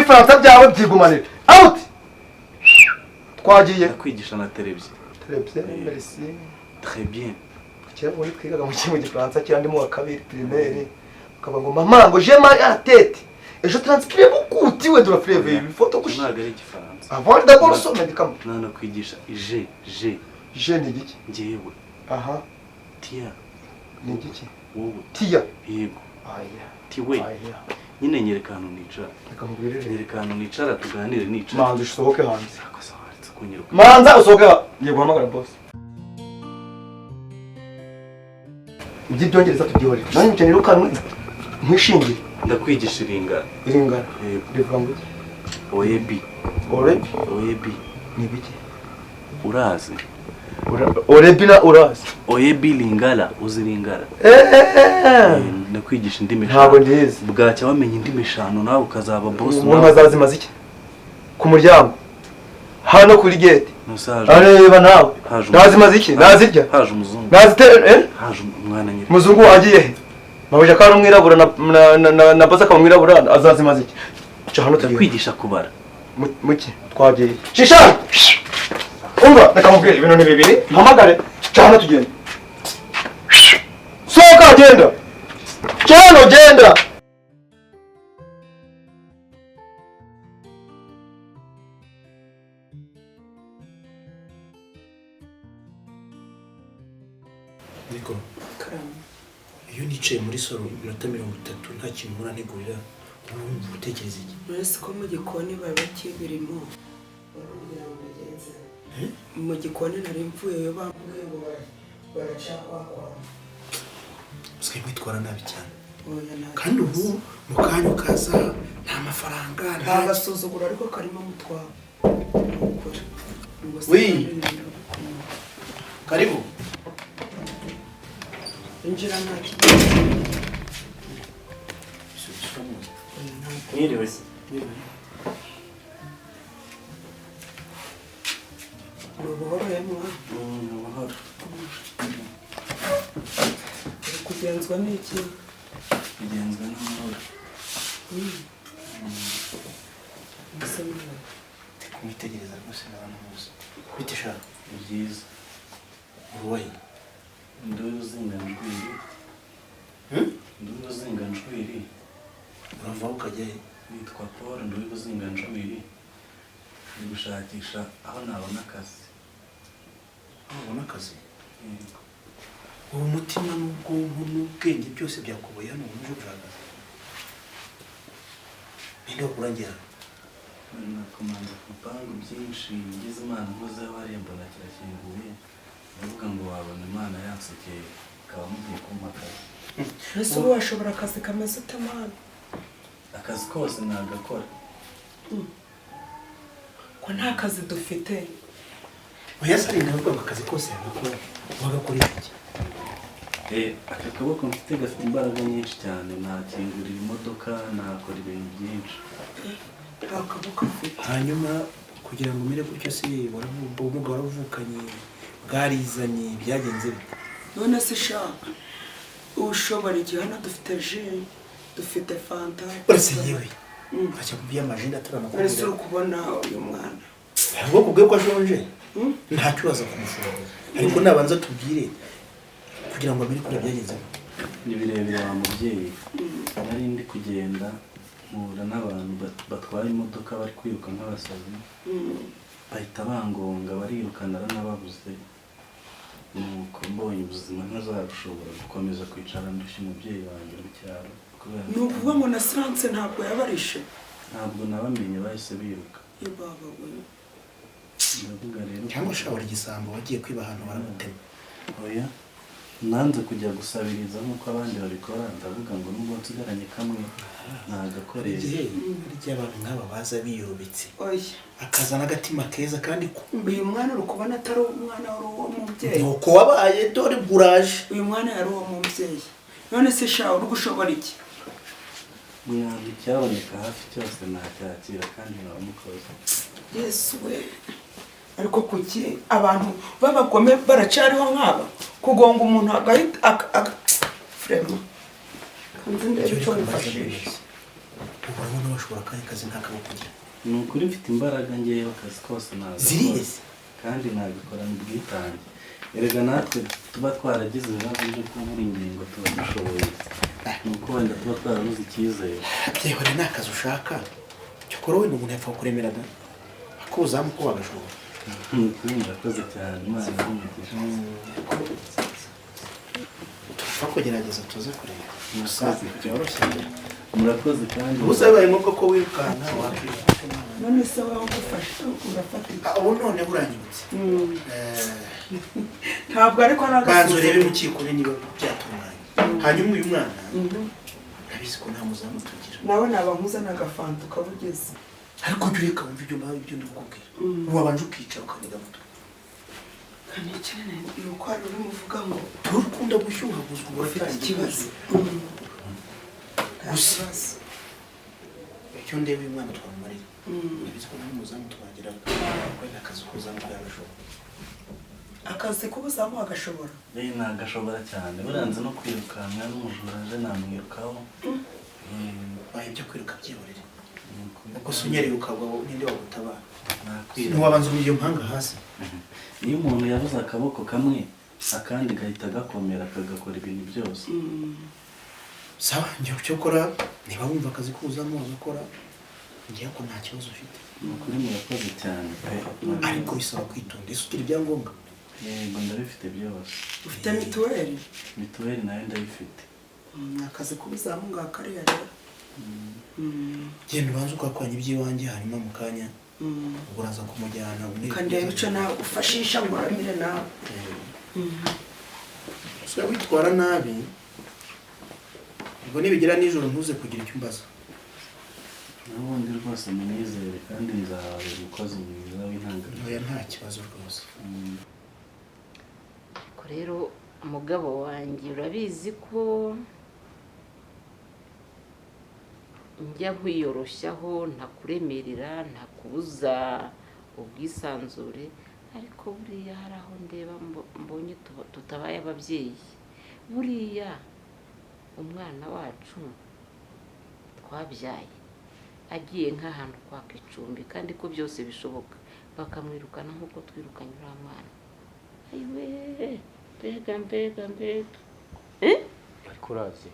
Iby'ifaransa byawe byigumanire. Out! Twagiye. Ndakwigisha na terebye. Très bien, merci. Très bien. Kera muri twigaga mu kintu gifaransa, kera ndi mu wa kabiri primaire, ukaba ngo mama ngo j'ai mal à la tête et je transpire beaucoup, tu de la fièvre, il faut te coucher. Ntabwo ari igifaransa. Avant d'abord ce médicament. Nanakwigisha je je. Je ni igiki? Njyewe. Aha. Tiya. Ni igiki? Wowe. Tiya. Yego. Aya. Tiwe. Aya. Nyine nyereka ahantu nicara. Reka nkubwire rero. Nyereka ahantu nicara tuganire nicara. Manza usohoke hanze. Akosa waretse kunyiruka. Manza usohoke. Ngiye guhamagara boss. Iby'ibyongereza tubyihorere. Nanjye nkeneye irukanwe nkwishingire. Ndakwigisha iringara. Iringara. Yego. Rivuga ngo iki? Oyebi. Orebi. Oyebi. Ni ibiki? Urazi. Orebi na urazi. Oyebi lingala, uzi lingala. Ndakwigisha indimi eshanu. Ntabwo ndizi. Bwacya wamenya indimi eshanu nawe ukazaba boss. Umuntu azazimaza iki? Ku muryango. Hano kuri gate. Nusaje. Areba nawe. Nazimaze iki? Nazirya. Haje umuzungu. Nazite eh? Haje umwana nyiri. Muzungu wagiye he? Mabuja ko ari umwirabura na boss akaba umwirabura, azazimaza iki? Ca hano tugiye. Ndakwigisha kubara. Muki twagiye. Shisha! Umva, reka nkubwire ibintu ni bibiri, mpamagare. Ca hano tugende. Sohoka genda. Ca hano genda. Niko. Iyo nicaye muri salo iminota 30 nta kintu mpora ntegurira, ubu utekereza iki? Uretse ko mu gikoni baba bakibirimo. Mu gikoni nari mvuyeyo bambwiye ngo baracakwakwa. Usigaye mwitwara nabi cyane. Kandi ubu mu kanya ukaza nta mafaranga, nta gasuzuguro ariko karimo mutwara. Oui. Karibu. Injira nta kibazo. Mwiriwe. Ni ubuhoro yemwa. Ni ubuhoro. Uri kugenzwa n'iki? Kugenzwa n'amahoro. Mbese mwana. Kumwitegereza rwose n'abantu bose. Bite sha? Ni byiza. Uruwaye. Nduzinga njwiri. Nduzinga njwiri. Urava ukajya he? Nitwa Paul Nduwibuzinga Njwiri. Ndi gushakisha aho nabona akazi. Aho wabona akazi? Yego. Uwo mutima n'ubwonko n'ubwenge byose byakuboye hano uje gushaka akazi. Ninde wakurangira? Nakomanze ku bipangu byinshi, ngize Imana nkozeho hariya mbona kirakinguye. Ndavuga ngo wabona Imana yansekeye ikaba mugiye kumpa akazi. Ese ubu washobora akazi kameze ute mwana? Akazi kose nagakora. Ko nta kazi dufite. Oya se ndavuga ngo akazi kose yagakora. Wagakora iki? Aka kaboko mfite gafite imbaraga nyinshi cyane, nakingurira imodoka, nakora ibintu byinshi. Nta kaboko mfite. Hanyuma kugira ngo umere gutyo se ubumuga waravukanye bwarizanye byagenze bite? None se sha ushobora igihe hano dufite ji, dufite fanta. Uretse yewe. Ntacyo mbiye amajenda atari Ese uri kubona uyu mwana? Ntabwo kubwe ko ashonje. Ntacyo uraza kumufunga. Ariko nabanza tubwire kugira ngo amenye ko byagenze. Ni birebire wa mubyeyi. Nari ndi kugenda mpura n'abantu batwaye imodoka bari kwiruka nk'abasazi. Bahita bangonga barirukana nababuze. Nuko mbonye ubuzima ntazarushobora gukomeza kwicara ndushya umubyeyi wanjye mu cyaro. Ni ukuvuga ngo na silence ntabwo yabarishe. Ntabwo nabamenye bahise biruka. Ibaba we. Ndavuga rero cyangwa shawari igisambo wagiye kwiba ahantu baramutema. Oya. Nanze kujya gusabiriza nk'uko abandi babikora, ndavuga ngo nubwo nsigaranye kamwe nagakoresha. Igihe abantu nk'aba baza biyobetse. Oya. Akazana agatima keza kandi kumbe uyu mwana uri kubona atari umwana wari uwo mubyeyi. Nuko wabaye dore buraje. Uyu mwana yari uwo mubyeyi. None se sha uri gushobora iki? Mwana icyaboneka hafi cyose nacyakira kandi nkabamukoze. Yesu we. Ariko kuki abantu b'abagome baracariho nk'aba kugonga umuntu agahita frema kanze ndebe icyo mufashisha. Urabona washobora akahe kazi nta kaboko ugira? Ni ukuri mfite imbaraga ngewe, akazi kose nagakora. Zirihe se? Kandi nagakorana ubwitange. Erega natwe tuba twaragize ibibazo byo kubura ingingo, tuba dushoboye, ni uko wenda tuba twarabuze icyizere. Byihorere, ni akazi ushaka. Cyokora wenda umuntu yapfa kuremera da, akuzamu ko wagashobora. Ni ukuri murakoze cyane, Imana ibahe umugisha. Tupfa kugerageza tuze kureba gusa. Murakoze. Byoroshye. Murakoze kandi. Gusa bibaye ngombwa ko wirukanka, wakwiruka. None se wowe ugufasha urafatika? Ah, ubu noneho uranyibutse. Ntabwo ariko ari Banza urebe agasuzuguro. mu kikore niba byatunganye, hanyuma uyu mwana urabizi ko nta muzamu tugira. Nawe naba nkuzana agafanta ukabugeze. Ariko jya ureka wumve ibyo mbaye, ibyo ndikubwira. Wabanje ukicara ukaniga amatwi. Kanicare, ni uko hari urimo uvuga ngo Ntukunda gushyuhaguzwa, ufite uratangiye. ikibazo. Nta Gusa. kibazo. Icyo ndeba, uyu mwana twamumarira, urabizi ko nta muzamu twagiraga, wenda akazi k'ubuzamu bwabishobora. Akazi k'ubuzamu agashobora. Eh, nagashobora cyane. Buriya nzi no kwirukanka, n'umujura aje namwirukaho. Baye ibyo kwiruka byihorere. Ni ukuri. Ubwo se unyereye ukagwa, ninde wagutabara? Nakwiruka. Ntiwabanza iyo mpanga hasi? Iyo umuntu yabuze akaboko kamwe, akandi gahita gakomera kagakora ibintu byose. Sawa, njye icyo ukora, niba wumva akazi k'ubuzamu wagakora, ngewe ko nta kibazo ufite. Ni ukuri murakoze cyane pe. Ariko bisaba kwitonda. Ese ugira ibyangombwa? Yego, ndabifite byose. Ufite mituweli? Mituweli nayo ndayifite. Akazi k'ubuzamu ngakariya rero. Genda ubanze ukakwanya iby'iwanjye, hanyuma mu kanya ubwo uraza kumujyana umwereke. Kandeba icyo nawe ufashisha ngo uramire nawe. Gusa witwara nabi, ubwo nibigera nijoro ntuze kugira icyo umbaza. N'ubundi rwose munizere, kandi nzababera umukozi mwiza w'intangarugero. Oya, nta kibazo rwose. Ariko rero umugabo wanjye, urabizi ko njya nkwiyoroshyaho, ntakuremerera, ntakubuza ubwisanzure, ariko buriya hari aho ndeba mbonye tutabaye ababyeyi. Buriya umwana wacu twabyaye agiye nk'ahantu kwaka icumbi, kandi ko byose bishoboka, bakamwirukana nk'uko twirukanye uriya mwana, ayiwe, mbega mbega mbega! Ariko urazi,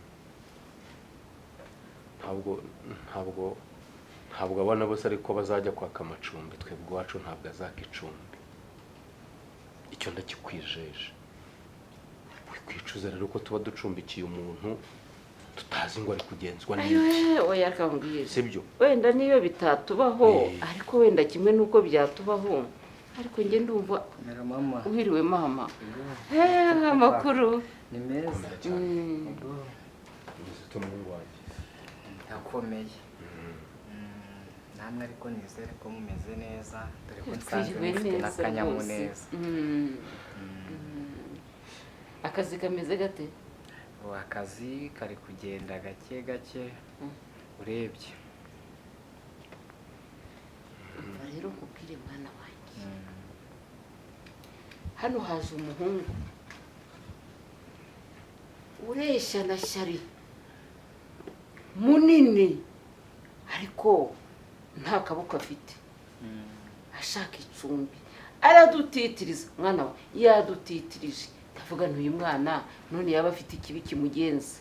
ntabwo abana bose ariko bazajya kwaka amacumbi. Twebwe iwacu ntabwo azaka icumbi, icyo ndakikwijeje. Wikwicuza rero ko tuba ducumbikiye umuntu tutazi ngo ari kugenzwa n'iki. Ayiwe, oya, akambwira. Sibyo? Wenda niyo bitatubaho, ariko wenda kimwe n'uko byatubaho, ariko njye ndumva. Mera mama. Uhiriwe mama. Amakuru? Ni meza. Umeze ute, umuhungu wanjye? Ndakomeye. Namwe ariko nizere ko mumeze neza, dore ko nsanzwe Twiriwe mufite neza rwose. n'akanyamuneza. Akazi kameze gate? Ubu akazi kari kugenda gake gake urebye. Umva rero nkubwire, mwana wanjye, hano haje umuhungu ureshya na Shyari, munini, ariko nta kaboko afite, ashaka icumbi. Aradutitiriza mwana we, yadutitirije. Ndavuga nti uyu mwana none yaba afite ikibi kimugenza,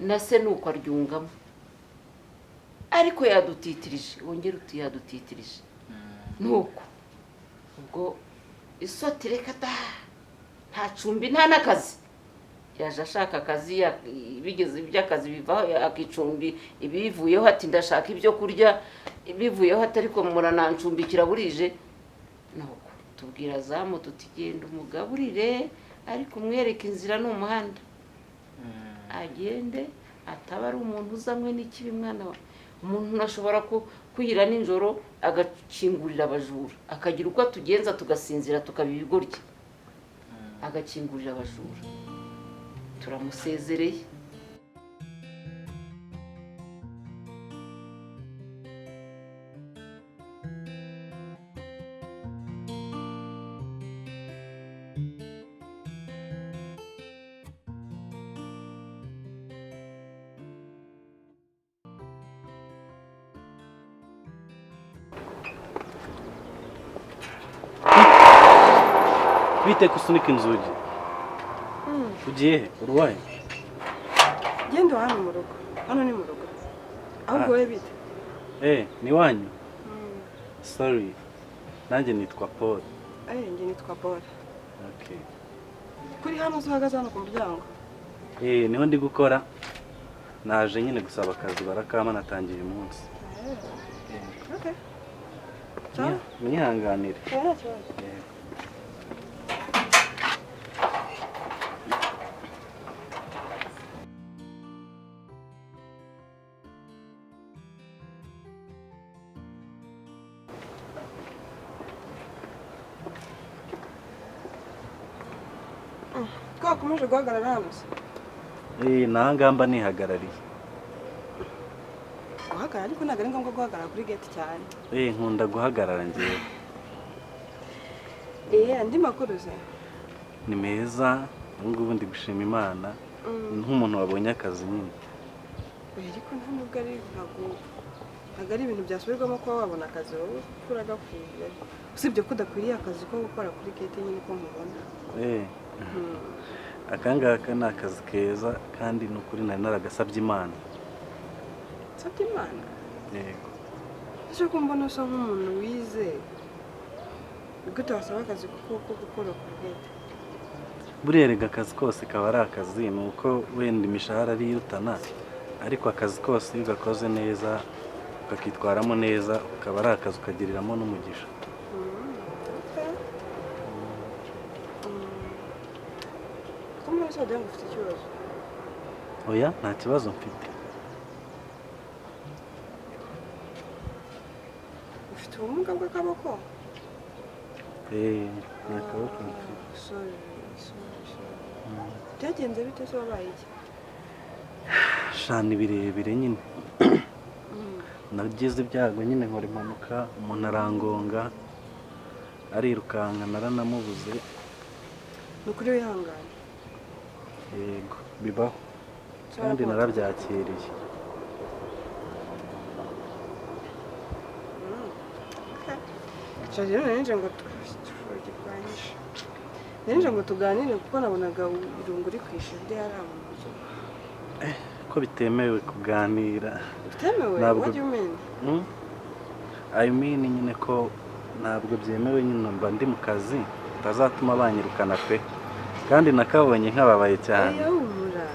na se nuko aryungamo, ariko yadutitirije. Wongere uti yadutitirije. Nuko ubwo isoti, reka da, nta cumbi nta n'akazi. Yaje ashaka akazi, bigeze iby'akazi bivaho, akicumbi ibivuyeho, ati ndashaka ibyo kurya, bivuyeho ati ariko muranancumbikira burije. Nuko tubwira zamu tuti genda umugaburire, ariko umwereke inzira ni umuhanda, agende ataba ari umuntu uzanywe n'ikibi. Mwana wa, umuntu ashobora kwira nijoro agakingurira abajura, akagira uko atugenza tugasinzira tukaba ibigoryi, agakingurira abajura. Turamusezereye. Bite kusunika inzugi. Ugiye he? Urwaye? Genda hano mu rugo. Hano ni mu rugo. Ahubwo we bite? Ni wanyu? Sorry. Nanjye nitwa Paul. Njye nitwa Paul. Okay. Kuri hano uhagaze hano ku muryango. Niho ndi gukora. Naje nyine gusaba akazi barakama natangiye uyu munsi. Okay. Ciao. Mwihanganire. Nta kibazo. Twakomeje guhagarara hano se? Nahangamba nihagarariye. Guhagarara ariko ntabwo ari ngombwa guhagarara kuri gate cyane. Nkunda guhagarara ngewe. Andi makuru se? Ni meza, ubu ngubu ndi gushima Imana nk'umuntu wabonye akazi nyine. Ariko nta nubwo ari ntabwo ari ibintu byasubirwamo kuba wabona akazi wowe uragakwiye. Usibye ko udakwiriye akazi ko gukora kuri gate nyine ko mubona. Akangaka ni akazi keza kandi ni ukuri nari naragasabye Imana. Sabye Imana? Yego. Ese ko mbona usa nk'umuntu wize, gute wasaba akazi ko gukora kuri gate? Buriya erega akazi kose kaba ari akazi, ni uko wenda imishahara ari irutana, ariko akazi kose iyo ugakoze neza ukakitwaramo neza ukaba ari akazi ukagiriramo n'umugisha. Oya, nta kibazo mfite. Ufite ubumuga bw'akaboko? Nta kaboko mfite. Sorry. Byagenze bite se wabaye iki? Shana birebire nyine. Nagize ibyago nyine nkora impanuka, umuntu arangonga, arirukanka naranamubuze. Ni ukuri wihangane. Yego, bibaho. Kandi narabyakiriye. Rero nje ngo tuganire kuko nabonaga irungu uri kwisha ndi hari mu nzu. Ko bitemewe kuganira. Bitemewe? What do you mean? I mean nyine ko ntabwo byemewe nyine mba ndi mu kazi utazatuma banyirukana pe. Kandi nakabonye nkababaye cyane.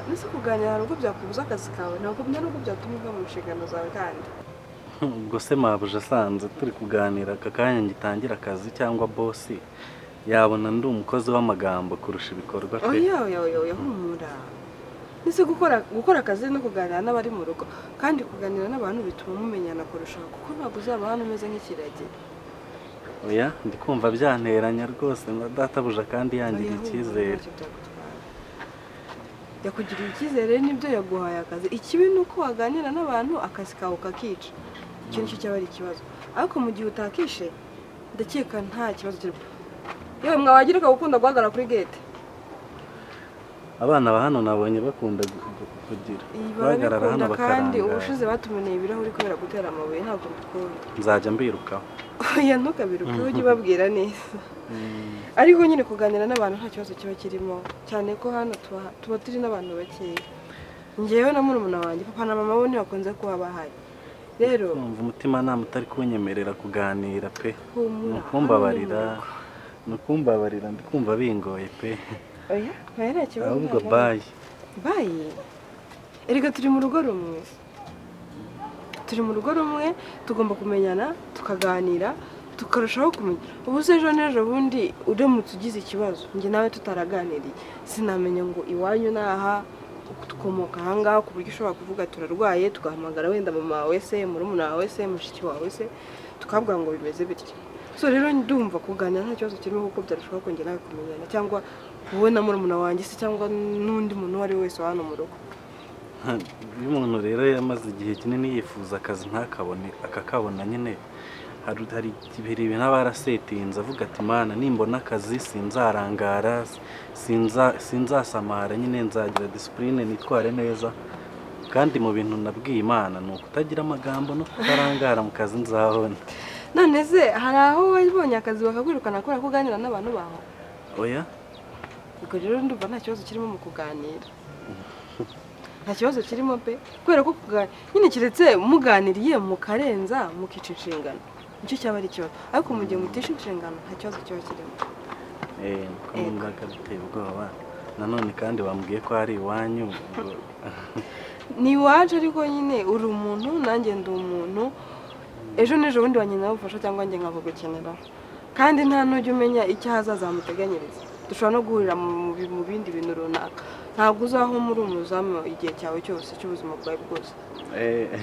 Nese kuganira hari ubwo byakubuza akazi kawe, ntabwo nubwo byatuma uva mu nshingano zawe kandi. Ubwo se mabuja asanze turi kuganira aka kanya ngitangira akazi cyangwa bosi yabona ndi umukozi w'amagambo kurusha ibikorwa pe. Oya humura. Nese gukora akazi no kuganira n'abari mu rugo kandi kuganira n'abantu bituma mumenyana kurusha kuko ntabwo uzaba hano umeze nk'ikiragi. Oya, ndi kumva byanteranya rwose na databuja kandi yangiriye icyizere. Yakugiriye icyizere nibyo yaguhaye akazi. Ikibi ni uko waganira n'abantu akazi kawe kakica. Icyo nicyo cyaba ari ikibazo. Ariko mu gihe utakishe ndakeka nta kibazo kirimo. Yewe mwawagira gukunda guhagarara kuri gate. Abana ba hano nabonye bakunda kugira guhagarara hano bakaranga. Kandi ubushize batumeneye ibirahuri kubera gutera amabuye ntabwo mbikunda. Nzajya mbirukaho. Oya ntukabirukeho ujye ubabwira neza. Ariko nyine kuganira n'abantu nta kibazo kiba kirimo cyane ko hano tuba turi n'abantu bakeya. Njyewe na murumuna wanjye papa na mama bo ntibakunze kuba bahari. Rero umva umutima nama utari kunyemerera kuganira pe. Nukumbabarira ndikumva bingoye pe. Oya, nta kibazo. Ahubwo bye. Bye. Erega turi mu rugo rumwe. Turi mu rugo rumwe tugomba kumenyana tukaganira tukarushaho kumenya. Ubu se ejo n'ejo bundi uramutse ugize ikibazo njye nawe tutaraganiriye sinamenya ngo iwanyu naha tukomoka ahangaha ku buryo ushobora kuvuga turarwaye tugahamagara wenda mama wawe se murumuna wawe se mushiki wawe se tukabwira ngo bimeze bityo. So rero ndumva kuganira nta kibazo kirimo kuko byarushaho kongera nawe kumenyana cyangwa wowe na murumuna wanjye se cyangwa n'undi muntu uwo ari we wese wa hano mu rugo. Iyo umuntu rero yamaze igihe kinini yifuza akazi ntakabone akakabona nyine hari ibintu aba yarasetinze avuga ati Mana nimbona akazi sinzarangara sinzasamara nyine nzagira discipline nitware neza. Kandi mu bintu nabwiye Imana ni ukutagira amagambo no kutarangara mu kazi nzabona. None se hari aho wabonye akazi bakakwirukana kubera ko uganira n'abantu baho? Oya. Ubwo rero ndumva nta kibazo kirimo mu kuganira. Nta kibazo kirimo pe, kubera ko kuganira nyine keretse muganiriye mukarenza mukica inshingano, nicyo cyaba ari ikibazo, ariko mu gihe mutisha inshingano nta kibazo kiba kirimo. Ko numvaga biteye ubwoba nanone, kandi bambwiye ko ari iwanyu. Ni iwacu ariko nyine uri umuntu nanjye ndi umuntu, ejo n'ejo bundi wankenera ubufasha cyangwa njye nkabugukeneraho, kandi nta n'ujya umenya icyo ahazaza hamuteganyiriza. Dushobora no guhurira mu bindi bintu runaka, ntabwo uzaho muri umuzamu igihe cyawe cyose cy'ubuzima bwawe bwose.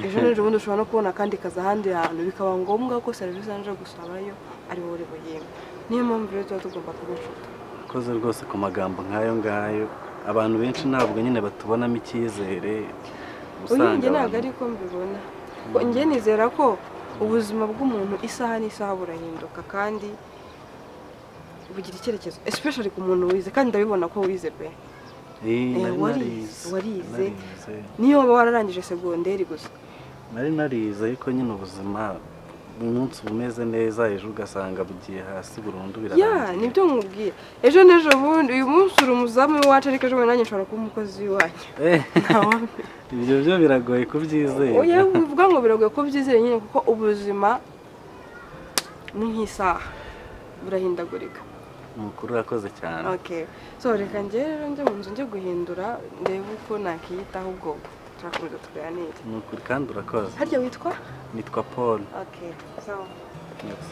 Ejo n'ejo bundi ushobora no kubona akandi kazi ahandi hantu, bikaba ngombwa ko serivisi nje gusabayo ari wowe uri buyime. Niyo mpamvu rero tuba tugomba kuba inshuti. Koze rwose ku magambo nk'ayo ngayo, abantu benshi ntabwo nyine batubonamo icyizere. Usanga njye ntabwo ariko mbibona, njye nizera ko ubuzima bw'umuntu isaha n'isaha burahinduka kandi bugira icyerekezo, especially ku muntu wize, kandi ndabibona ko wize pe. Warize niyo waba wararangije segonderi gusa. Nari narize, ariko nyine ubuzima umunsi bumeze neza, ejo ugasanga bugiye hasi burundu, birarangiye. Ya, nibyo nkubwira. Ejo n'ejo bundi, uyu munsi uri umuzamu w'iwacu, ariko ejo bundi nanjye nshobora kuba umukozi w'iwanyu. Ibyo byo biragoye kubyizera. Oya, uvuga ngo biragoye kubyizera nyine, kuko ubuzima ni nk'isaha, burahindagurika. Umukuru urakoze cyane. Okay. So reka njye rero njye mu nzu njye guhindura, ndebe uko nakiyitaho, ubwo turakomeza tuganire. Ni ukuri kandi urakoze. Harya witwa? Nitwa Paul. Okay. Sawa. Yes.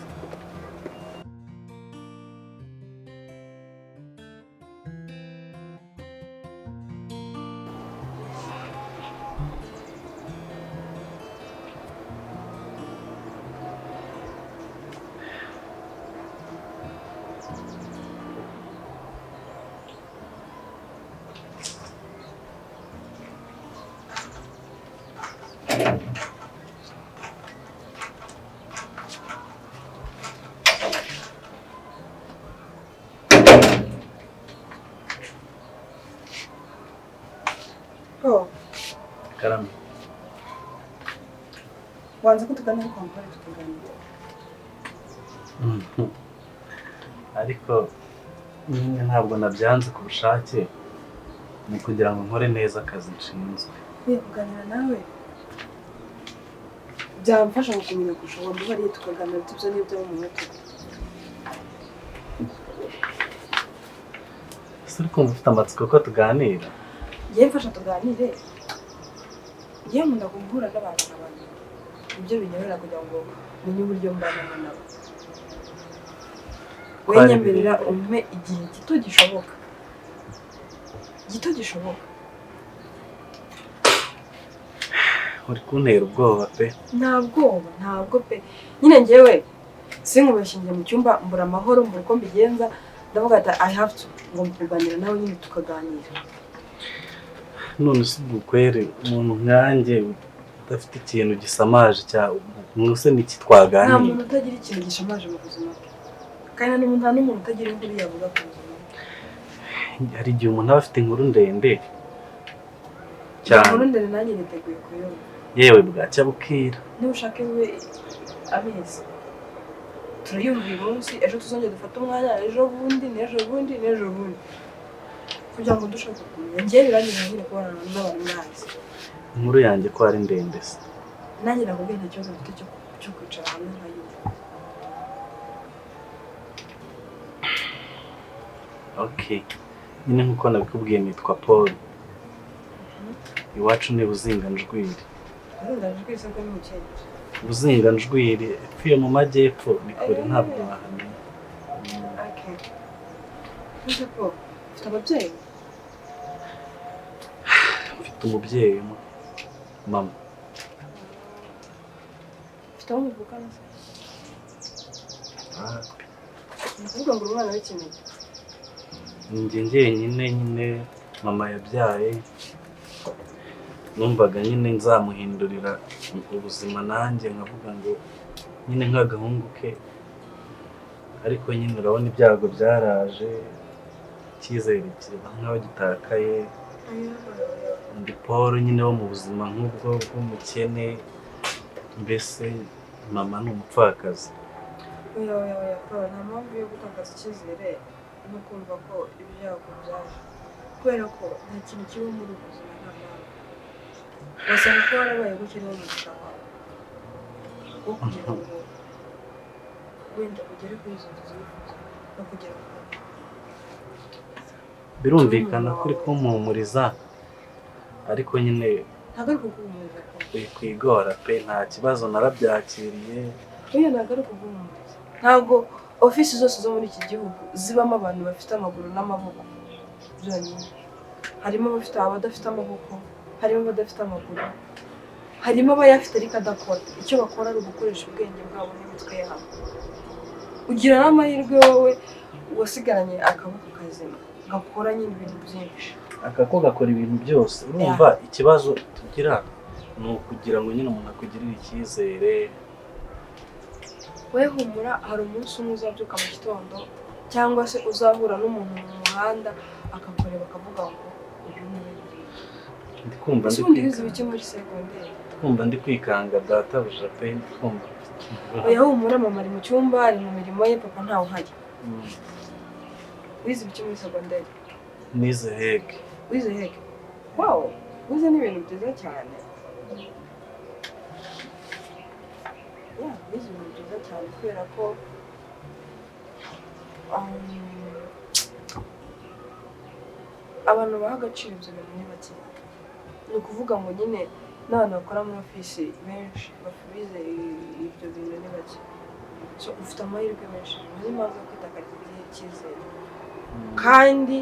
Karame. Wanze ko tuganira kwa mugore tukaganira. Ariko nyine ntabwo nabyanze ku bushake, ni kugira ngo nkore neza akazi nshinzwe. Nkwiye kuganira nawe byamfasha mu kumenya kurusha, wambabariye tukaganira tubyo n'ibyo mu mutwe. Ese uri kumva ufite amatsiko ko tuganira? Ngiye mfasha tuganire. Ngiye nkunda guhura n'abantu abantu, ibyo binyorera kugira ngo menye uburyo mbanamo nabo. Wenyemerera umpe igihe gito gishoboka, gito gishoboka. Uri kuntera ubwoba pe. Nta bwoba, ntabwo pe. Nyine njyewe sinkubeshye, njye mu cyumba mbura amahoro, mbura uko mbigenza, ndavuga ati I have to, ngomba kuganira nawe nyine tukaganira. None si ubukwere umuntu nkanjye udafite ikintu gisamaje cya mwese niki twaganira? Nta muntu utagira ikintu gishamaje mu buzima bwe, kandi nta n'umuntu utagira inkuru yavuga ku buzima bwe. Hari igihe umuntu aba afite inkuru ndende cyane. Inkuru ndende nanjye niteguye kuyumva. Yewe bwacya bukira. Niba ushaka iwe amezi turayumva uyu munsi, ejo tuzongera dufate umwanya, ejo bundi n'ejo bundi n'ejo bundi, kugira ngo dushobore kumenya. Njye biranyura nyine kubana n'abantu mwazi. Inkuru yanjye ko ari ndende se? Nanjye nakubwiye nta kibazo mfite cyo kwicara hamwe nkayumva. Okay. Nyine nkuko nabikubwiye nitwa Paul. Iwacu ni Buzinganjwiri. Buzinganjwiri se ko ni mu kihe? Buzinganjwiri epfo mu majyepfo, ni kure ntabwo wahamenya. Okay. Ese Paul, ufite ababyeyi? Mfite umubyeyi umwe, mama. Ufite aho muvukana se? Ni ukuvuga ngo uri umwana w'ikinege? Njye njyenyine nyine mama yabyaye, numvaga nyine nzamuhindurira ubuzima nanjye nkavuga ngo nyine nk'agahungu ke, ariko nyine urabona ibyago byaraje, icyizere kiba nkaho gitakaye. Ndi Paul nyine wo mu buzima nk'ubwo bw'umukene, mbese mama ni umupfakazi. Oya oya oya Paul, nta mpamvu yo gutakaza icyizere, no kumva ko ibyago byaje, kubera ko nta kintu kiba muri ubu buzima nta mpamvu. Wasanga ko warabaye gutya niwo mugisha wawe wo kugira ngo wenda ugere kuri izo nzozi wifuza no kugera ku Birumvikana ko uri kumpumuriza, ariko nyine Ntabwo ari kuguhumuriza ko wikwigora pe, nta kibazo, narabyakiriye. Oya, ntabwo ari ukuguhumuriza. Ntabwo ofisi zose zo muri iki gihugu zibamo abantu bafite amaguru n'amaboko byonyine. Harimo abafite, abadafite amaboko, harimo abadafite amaguru, harimo abayafite ariko adakora. Icyo bakora ari ugukoresha ubwenge bwabo n'imitwe yabo. Ugira n'amahirwe wowe wasigaranye akaboko kazima gakora nyine ibintu byinshi. Aka ko gakora ibintu byose. Urumva, ikibazo tugira ni ukugira ngo nyine umuntu akugirire icyizere. We humura, hari umunsi umwe uzabyuka mu gitondo cyangwa se uzahura n'umuntu mu muhanda akakureba akavuga ngo uyu ni we nyiri. Ndi kumva Ese ndi ubundi wize kwikanga. ibiki muri segonderi? Ndi kumva ndi kwikanga, databuja pe, ndi kumva. Oya, humura, mama ari mu cyumba, ari mu mirimo ye, papa ntawe uhari. Wize ibiki muri segonderi? Nize HEG. Wize HEG? Wow, wize n'ibintu byiza cyane. Yeah, wize ibintu byiza cyane kubera ko abantu baha agaciro ibyo bintu ni bake. Ni ukuvuga ngo nyine n'abantu bakora muri ofisi benshi bize ibyo bintu ni bake. So ufite amahirwe menshi, niyo mpamvu yo kwitakariza igihe icyizere. Kandi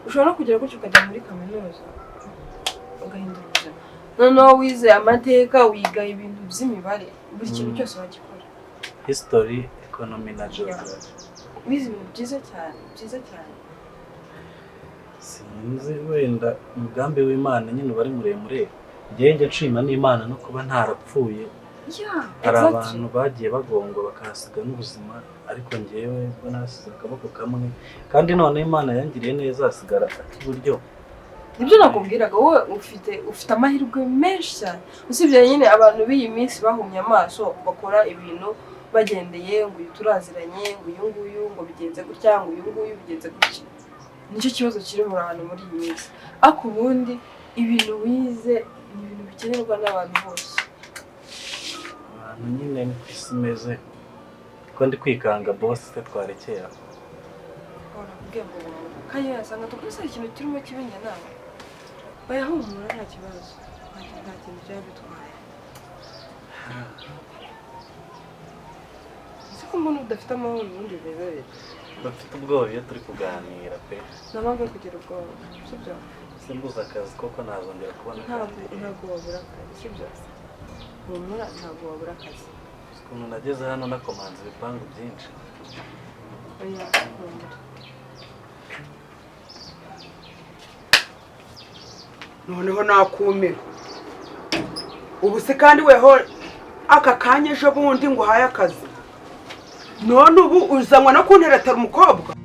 ushobora no kugera gutyo ukajya muri kaminuza ugahindura ubuzima. Noneho wize amateka, wiga ibintu by'imibare, buri kintu cyose wagikora. History, economy na geography. Wize ibintu byiza cyane, byiza cyane. Sinzi, wenda umugambi w'Imana nyine uba ari muremure. Njyewe njya nshima n'Imana no kuba ntarapfuye. Hari abantu bagiye bagongwa bakahasiga n'ubuzima, ariko njyewe ubwo nasize akaboko kamwe, kandi none Imana yangiriye neza hasigara ak'iburyo. Nibyo nakubwiraga, wowe ufite amahirwe menshi cyane. Usibye nyine abantu b'iyi minsi bahumye amaso, bakora ibintu bagendeye ngo uyu turaziranye, ngo uyu nguyu ngo bigenze gutya, ngo uyu nguyu bigenze gutya. Nicyo kibazo kiri mu bantu muri iyi minsi. Ariko ubundi ibintu wize ni ibintu bikenerwa n'abantu bose. Abantu nyine ni ku isi imeze ko ndi kwikanga. Boss, se twarekeye aho? Nakubwiye ngo kandi yasanga tukubise ikintu kirimo kibi. Nawe bayahumura, nta kibazo, nta kintu byaba bitwaye. Ese ko mbona udafite amahoro, ubundi bimeze bite? Bafite ubwoba iyo turi kuganira pe. Nta mpamvu yo kugira ubwoba, sibyo? Simbuze akazi koko nazongera kubona Ntabwo akazi? Ntabwo wabura akazi, sibyo? Humura, ntabwo wabura akazi. Uzi ukuntu nageze hano nakomanze ibipangu byinshi? Oya, humura. Noneho nakumira ubu se kandi weho aka kanya, ejo bundi ngo uhaye akazi, none ubu uzanwa no kunteretera umukobwa.